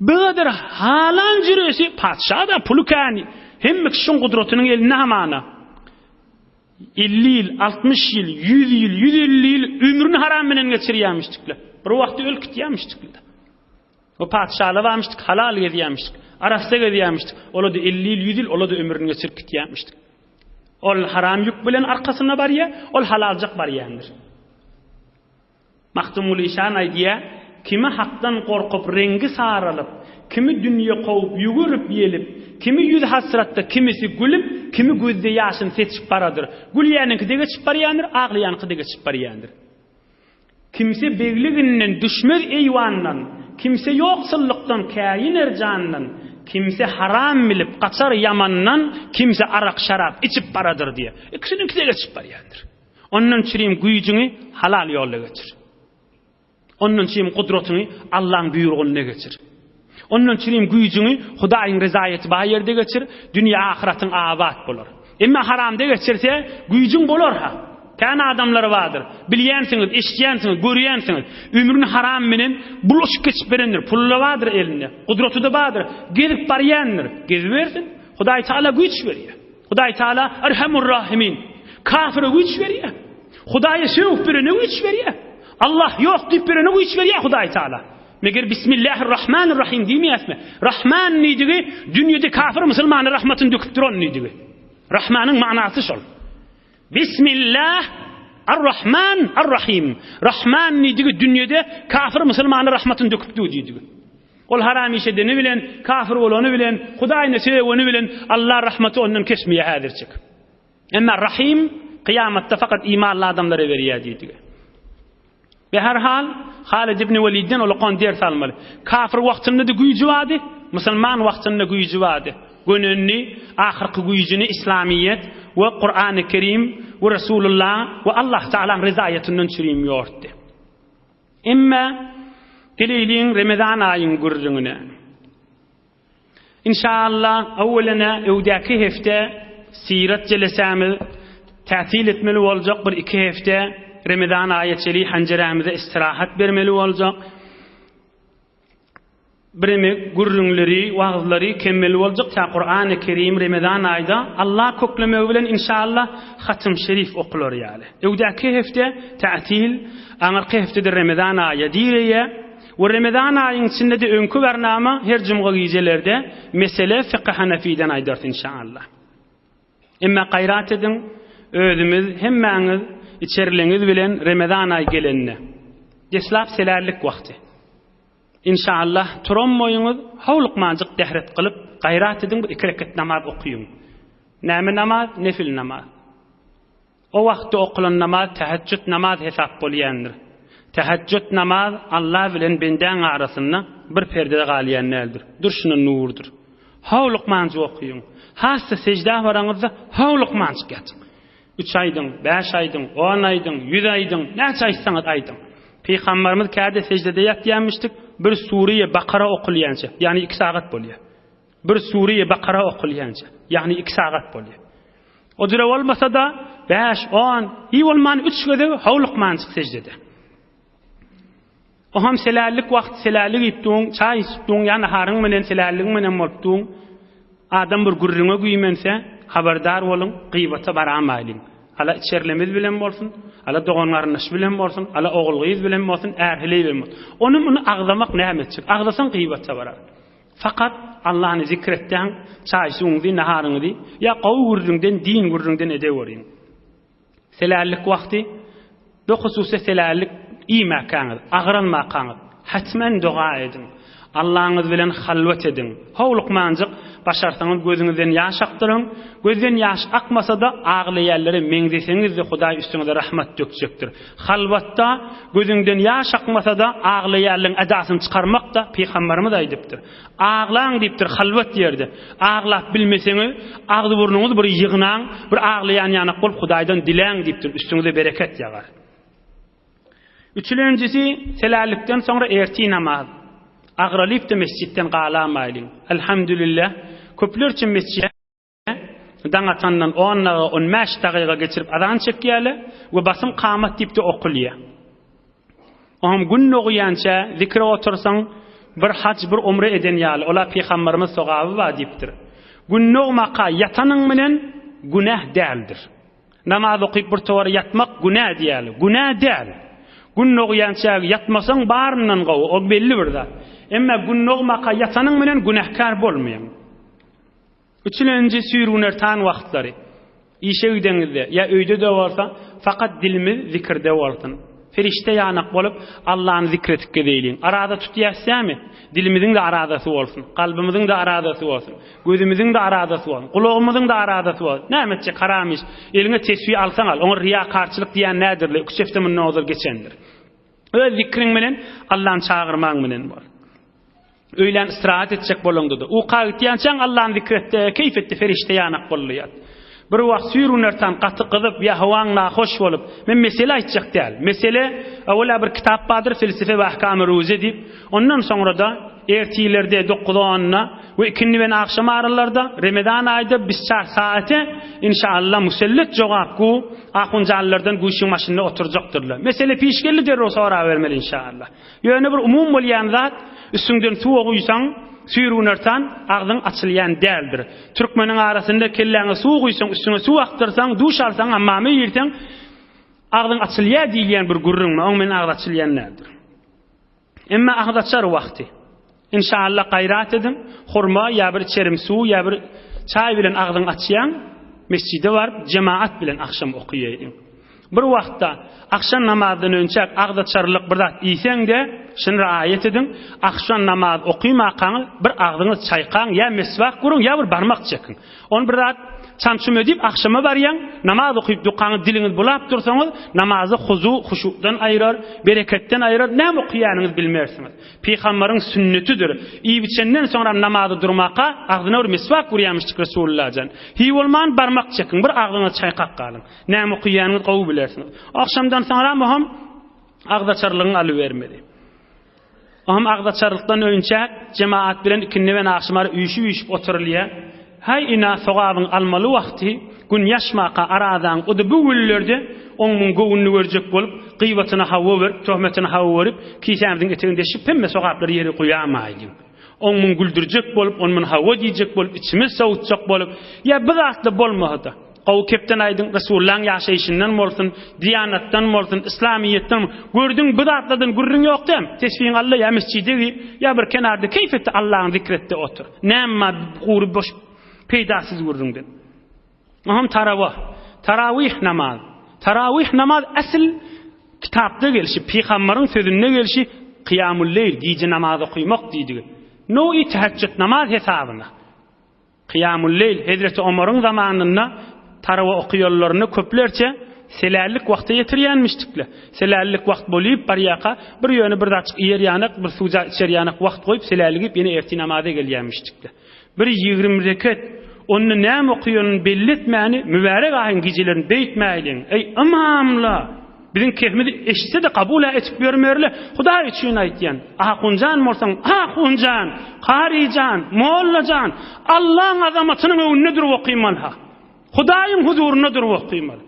Bigadyr halan jüresi, patyşa-da puly kän, hemme kişiň gudratynyň elinde hamana. 50 ýyl, 60 ýyl, 100 ýyl, 150 ýyl ömrüni haram bilen geçirýärmişdikler. Bir wagty ölüp gitýärmişdikler. O patyşalar barmyşdyk, halal gezýärmişdik, arassa gezýärmişdik. Ola-da 50 ýyl, 100 ýyl, ola-da ömrüni geçirip gitýärmişdik. Ol haram ýük bilen arkasynda barýar, ol halaljak barýandyr. Magtymguly şan aýdýar, Kimi hakdan gorkup reňgi saralyp, kimi dünýe kowup ýügürip ýelip, kimi ýüz hasratda, kimisi gülüp, kimi gözde ýaşyn seçip baradyr. Gülýäniňki-de geçip barýandyr, aglaýanyňky-da geçip barýandyr. Kimse begliginden düşmez eýwandan, Kimse ýoksullykdan käýiner jandan, Kimse haram bilip gaçar ýamandan, Kimse arak-şarap içip baradyr diýýär. Ikisiniňki-de geçip barýandyr. Ondan çürim güýjüňi halal ýolda geçir. Ondan çürim gudratyňy Allaň buýrugynda geçir. Ondan çürim güýjüňi Hudaýyň rezaýeti bar ýerde geçir, dünýä ahyratyň abat bolar. Emma haramda geçirse, güýjüň bolar-ha. Kän adamlar bardyr. Bilýänsiňiz, eşidýänsiňiz, görýänsiňiz. Ömrüni haram menen bulaşyp geçip berendir. Puly-da bardyr elinde, gudraty-da bardyr. Gezip barýandyr. Gezibersin. Hudaý Taala güýç berýär. Hudaý Taala Erhamur Rahimin. Kafire güýç berýär. Hudaýa sögüp berene güýç berýär. Allah ýok diýip berene güýç berýär Hudaý Taala. Meger Bismillahirrahmanirrahim diýmeýäsmi? Rahman diýdigi dünýede kafir musulmana rahmatyny döküp duran diýdigi. Rahmanyň manasy şol. Bismillah Ar-Rahman Ar-Rahim. Rahman diýdigi dünýede kafir musulmana rahmatyny döküp dur diýdigi. Ol haram iş edeni bilen, kafir bolany bilen, Hudaýyna sögeni bilen Allah rahmaty ondan kesmeýär häzirçik. Emma Rahim kyýamatda fakat imanly adamlara berýär diýdigi. Be her hal, Halid ibn Welidden ulakan ders almaly. Kafir wagtynda-da güýji bardy, musulman wagtynda güýji bardy. Gönenini, ahyrky güýjüni Islamyýet we Kurany Kerim we Resulullah we Allah Tagalaň rezaýatyndan çürim ýortdy. Emma geleýliň Remezan aýyň gürrüňine. Inşallah, öwwelene öwdäki hepde Sirat jelesämiz tätil etmeli boljak, bir iki hepde Remezan aýa çeli hanjerämize istirahat bermeli boljak. Bireme gürrüňleri, wagyzlary kemmeli boljak, tä Kurany Kerim Remezan aýda Allah köklemegi bilen inşallah hatym şerif okular ýaly. Öwdäki hepde tätil, aňyrky hepdede Remezan aýa direýä. We Remezan aýyň içinde-de öňki barnama her jumga gijelerde mesele fykhy hanafiden aýdarys inşaallah. Emma gaýrat ediň, özümiz hemmäňiz içerileňiz bilen Remezan aý gelende. Deslap selärlik wagty. Inşaallah turan boýuňyz howlukmanjyk dähret kylyp gaýrat ediň bir iki reket namaz okyň. Näme namaz? Nefil namaz. O wagtda okalan namaz täheçjüt namaz hesap bolýandyr. Täheçjüt namaz Allah bilen bendäň arasynda bir perdede galýan däldir. Durşuna nurdur. Howlukmanjyk okyň. Has-da seždä baraňyzda howlukmanjyk ýatyň. Üç aýdyň, bäş aýdyň, on aýdyň, ýüz aýdyň, näçe aýtsaňyz aýdyň. Pygambarymyz käde seždede ýatýanmyşdyk, bir sure-i Bakara okulýança, ýagny iki sagat bolýar. Bir sure-i Bakara okulýança, ýagny iki sagat bolýar. O jüre bolmasa-da, bäş, on, iý bolman üç gezek howlukmanjyk seždede. Oham selällik wagt selällik iýip duň, çaý içip duň, ýa naharyň menen selälligiň menen bolup duň. Adam bir gürrüňe güýmense, habardar boluň, gybata baramaýlyň. Ala içerlemiz bilen bolsun, ala dogan-garyndaş bilen bolsun, ala ogul-gyz bilen bolsun, är-heleý bilen bolsun. Ony muny agzamak näme etjek? Agzasaň gybata barar. Fakat Allany zikr etseň, çaý-suwuňyzy, naharyňyzy ýa gowy gürrüňden, din gürrüňden edeweriň. Selällik wagty, bu hususy selällik iýmäkäňiz, agralmakaňyz, hetmen doga ediň. Allaňyz bilen halwat ediň. Howlukmanjyk, başarsaňyz gözüňizden ýaş akdyryň. Gözden ýaş akmasa-da, aglaýanlara meňzeseňiz-de Hudaý üstüňize rahmat dökjekdir. Halwatda gözüňden ýaş akmasa-da, aglaýanlaryň edasyny çykarmak-da pygambarymyz aýdypdyr. Aglaň diýipdir halwat ýerde. Aglap bilmeseňiz, agzy-burnuňyzy bir ýygnaň, bir aglaýan ýanak bolup Hudaýdan diläň diýipdir, üstüňize bereket ýagar. Üçülenjisi, selällikden soňra ertir namaz. Agralyp-da mesjitden galamaýlyň. Elhamdülillah, köplerçe mesjit Daň atandan on dagyga, on bäş dagyga geçirip azan çekýärler we basym kamat diýip-de okulýar. Oňam gün dogýança zikre otursaň, bir haj, bir umre eden ýaly, ola pygamberimiz sogaby bar diýipdir. Gün dogmaka ýatanyň bilen günäh däldir. Namaz okyp bir towar ýatmak günä diýýärler. Günä däl. Gün dogýança ýatmasaň baryndan gowy, ol belli bir zat. Emma gün dogmaka ýatanyň bilen günäkär bolmaýaň. Üçülenji süýrgünertan wagtlary, işe gideňizde ýa öýde-de bolsa, fakat dilimiz zikirde bolsun. Perişde ýanak bolup, Allany zikr etip gezeýliň. Araza tutýas dämi? Dilimiziň-de arazasy bolsun, kalbymyzyň-da arazasy bolsun, gözümiziň-de arazasy bolsun, gulagymyzyň-da arazasy bolsun. Näme etjek haram iş? Eliňe tesbi alsaň al, oňa riýakarçylyk diýýän nädirle, iki-üç hepde mundan ozal geçendir. Öz zikriň bilen, Allany çagyrmaň bilen bol. Öýlän istirahat etjek bolaňda-da, uka gitýänçäň Allany zikr et-de, keýp et-de, perişde ýanak boldy ýat. Bir wagt süýr-günertan gaty gyzyp, ýa howaň nahoş bolup, men mesele aýtjak däl. Mesele, öwel-ä bir kitap bardyr, Felsefe we ahkamy ruze diýip, ondan soňra-da ertirlerde dokuz-onda we ikindi bilen agşam aralarda, Remezan aýda bisçar saate, inşa-Allah, musellet jogapgu ahunjanlardan güýçüň başynda oturjakdyrlar. Mesele piş geldi derrew sorabermeli inşa-Allah. Ýöne bir umum bolýan zat, üstüňden suwa guýsaň, süýrgünertan, agzyň açylýan däldir. Türkmeniň arasynda kelläňe suw guýsaň, üstüňe suw akdyrsaň, duş alsaň, hammama girseň, agzyň açylýar diýilýän bir gürrüň bar, oň bilen agyz açylýan däldir. Emma agyz açar wagty. Inşallah gaýrat ediň, hurma ýa bir içerim suw ýa bir çaý bilen agzyňy açýaň, mesjide baryp jemaat bilen agşam okaýaýyň. Bir wagtda agşam namazdan önçäk agzaçarlyk bir zat iýseň-de, Şuny raýat ediň, agşam namaz okymakaňyz bir agzyňyz çaýkaň, ýa meswak guruň, ýa bir barmak çekiň. Ony bir zat çam-çum edip agşama barýaň, namaz okyp dukaňyz diliňiz bulap dursaňyz, namazy huzu, huşukdan aýyrar, bereketden aýyrar, näme okaýanyňyzy bilmersiňiz. Pygambaryň sünnetidir. Iýip-içenden soňram namaza durmaka agzyna bir meswak urýamyşdyk Resulullah jan. Hiý bolman barmak çekiň, bir agzyňyzy çaýkap galyň. Näme okaýanyňyzy gowy bilersiňiz. Agşamdan soňram ohm agzaçarlygyňy alybermeli. Ohm agzaçarlykdan öýünçä jemaat bilen ikindi bilen agşamara üýşüp-üýşüp oturylýar. Haý ina sogabyňy almaly wagty, gün ýaşmaka arazaň udy bu günlerde oň-muň göwnüni görjek bolup, gyýbatyna hawa berip, töhmetine hawa berip, kisämiziň etegini deşip hemme sogaplary ýere guýamaýlyň. Oň-muň güldürjek bolup, on-mun hawa diýjek bolup, içimiz sowutjak bolup, ýa bu zatlar bolmasa-da. Gowy kepden aýdyň, Resulullahyň ýaşaýşyndan bolsun, diýanatdan bolsun, yslamyýetden Gördüň bu zatlardan gürrüň ýok däm. Tesbihiňi al-da ýa mesjide gir, ýa bir kenarda keýp et-de Allahyňy zikr et-de otur. Näme bar gury boş peýdasyz gürrüňden. Oňam tarawa. Tarawih namaz. Tarawih namaz asyl kitapda gelşi, pygambaryň sözünde gelşi kyýamul-leýl, gije namaz okymak diýdigi. Nowi teheccüd namaz hesabyna. Kyýamul-leýl, hezreti Omaryň zamanynda tarawa okaýanlaryny köplerçe selällik wagta ýetirýänmişdikle. Selällik wagt bolýup barýaka, bir ýöne bir zatjyk iýer ýanak, bir suwja içer ýanak wagt goýup selällik iýip ýene ertir namaza gelýänmişdikle. Bir 20 reket, onda näme okaýanyny belli etmäni mübärek aýyň gijelerini beýtmäýliň. Eý, ymamla! Biziň kehimizi eşitse-de kabul-ä etip ýörmerle. Hudaý üçin aýtýan. Ahunjan bolsaň, ahunjan, karyjan, mollajan, Allaň azamatynyň öňünde durup okymaly-ha. Hudaýyň huzurynda durup okymaly.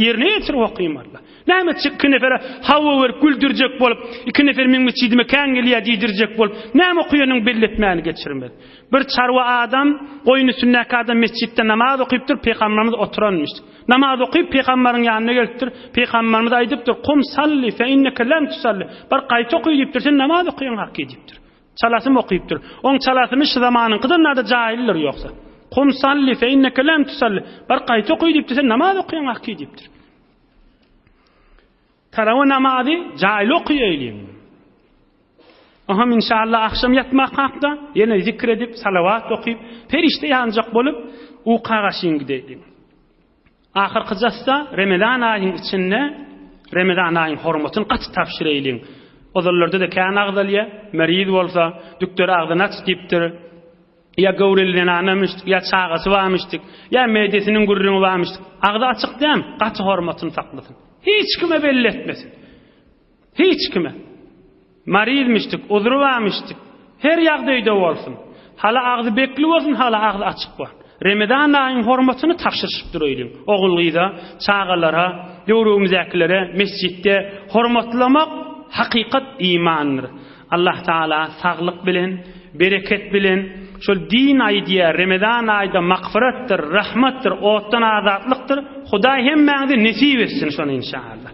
Ýerine ýetirip okymaly. Näme etjek iki nefere hawa berip güldürjek bolup, iki nefer meň mesjidime kän gelýär diýdirjek bolup, näme okaýanyňy belli etmäni geçirmez. Bir çarwa adam, goýun üstündäki adam mesjitde namaz okypdyr, pygamberimiz oturanmyş. Namaz okyp pygambaryň ýanyna gelipdir. Pygambarymyz aýdypdyr, Kum salli fe inneke lem tusalli. Bar gaýta oky diýipdir, sen namaz okaýaň hakky diýipdir. Çalasym okypdyr. Oň çalasymy şu zamanyňkydan nada jaýyldyr ýogsa. Kum salli fe inneke lem tusalli. Bar gaýta oky diýipdir, sen namaz okaýaň hakky diýipdir. Tarawa namazy jaýly okaýaýlyň. Oňam inşallah agşam ýatmak hakda ýene zikr edip, salawat okyp, perişde ýanjak bolup, uka gaşyn gideýliň. Ahyrky jasda Remezan aýyň içinde Remezan aýyň hormatyny gaty tabşyraýlyň. Ozallarda-da kän agzalýar, meriz bolsa, dükder agzyny aç diýipdir. Ýa göwreli zenanamyşdyk, ýa çagasy barmyşdyk, ýa medesiniň gürrüňi barmyşdyk. Agzy açyk däm, gaty hormatyny saklasyn. Hiç kime belli etmesin. Hiç kime. Maryzmyşdyk, uzry barmyşdyk. Her ýagdaýda bolsun. Hala agzy bekli bolsun, hala agzy açyk bolsun. Remezan aýyň hormatyny tabşyryşyp duraýlyň. Ogul-gyza, çagalara, döwrümizdäkilere mesjitde hormatlamak hakykat imandyr. Allah Taala saglyk bilen, bereket bilen, şol din aýy diýýär, Remezan aýda magfyratdyr, rahmatdyr, otdan azatlykdyr. Hudaý hemmäňize nesip etsin şony inşallah.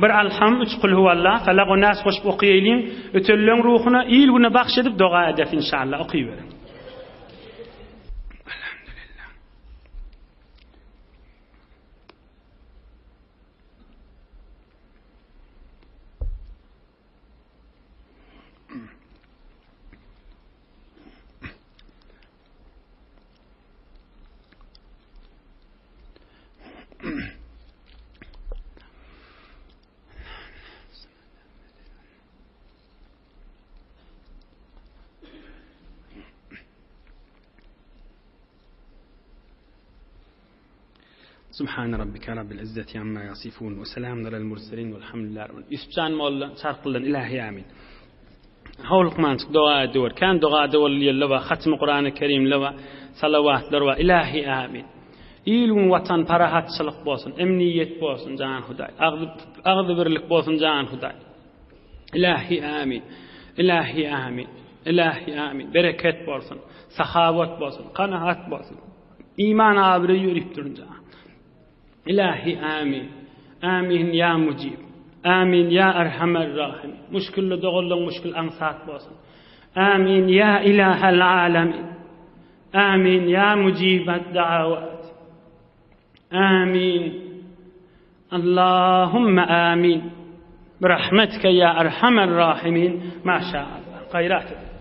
Bir Alham, üç Kulhuwallah, Felak we Nas goşup okaýalyň. Ötenleň ruhuna il-güne bagş edip doga ederis inşallah. Okyberiň. Elhamdülillah. Subhane rabbike rabbil izzeti amma yasifun we selamun alel murselin velhamdülillahi rabbil Ýusupjan molla çarkyldan ilahi amin. Howlukmançyk doga ediwer. Kän doga edeweli bar, hatmy Kurany Kerimle bar, salawatlar bar. Ilahi amin. Il gün watan parahatçylyk bolsun, emniýet bolsun jan Hudaý. Agzy agzy birlik bolsun jan Hudaý. Ilahi amin. Ilahi amin. Ilahi amin. Bereket bolsun, sahawat bolsun, kanaat bolsun. Iman abraý ýörüp durun jan. Ilahi amin. Amin ya mujib. Amin ya erhamer rahim. Muşkilli doganlaň muşkil aňsat bolsun. Amin ya ilahel alemin. Amin ya mujibet da'avat. Amin. Allahümme amin. Birahmetike ýa erhamer rahimin. Maşa Allah. Gaýrat edin.